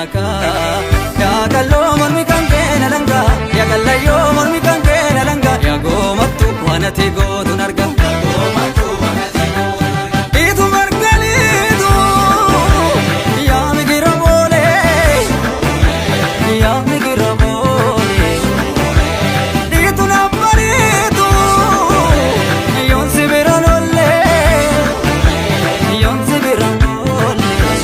taphannakaa. Yaa qalloo mormi kan keena langaa, yaa qallayyoo mormi kan keena langaa, yaa goomattu waan ati gootuun arga. Itu margaliitu yaa migira boolee, yaa migira boolee. Itu nabbariitu yoon si bira lollee, yoon si bira lollee.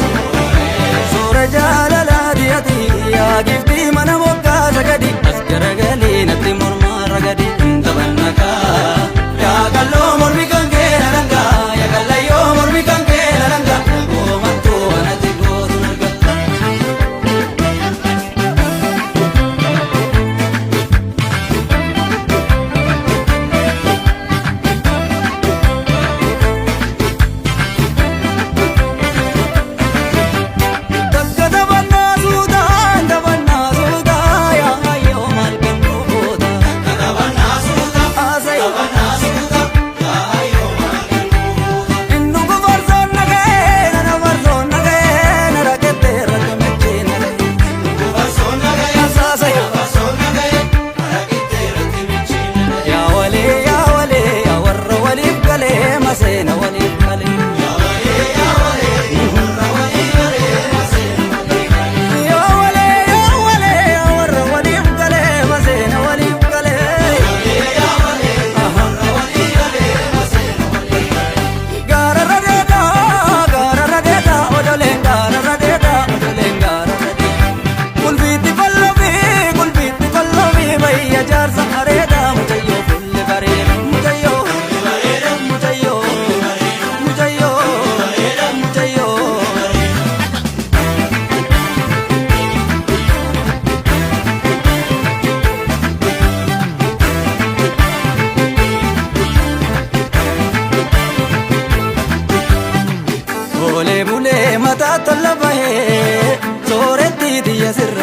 Suura jaalalaa diyati yaa giftii mana moggaasa gadi as garagalii natti mormaa ragadi hin taphannakaa. Yaa qalloo mormi kan keena langaa, yaa qallayyoo mormi kan keena langaa, goomattuu anatti gootu narga. Takka taphannaa suutaan taphannaa suutaa yaa hayyoo maal kan goota. Haasa'e. Inni kufarsoon naga'ee nana farsoon naga'ee na rakkate rakkamachee na ga'ee. Haasa'e. Yaa walee, yaa walee, yaa warra waliif galee maseena waliif galee. Yaa walee, yaa walee, yaa warra waliif galee maseena waliif galee. Gaararra deedaa, gaararra deedaa, odoleen gaararra deedaa, odoleen gaararra deedaa. Qulfiitti qollofi, qulfiitti qollofi, bayya jaarsa areeda, mucayyoo fuulli bareeda, mucayyoo, mucayyoo, mucayyoo, mucayyoo. Oolee bulee mataa tola bahee sooretti xiyya sirra.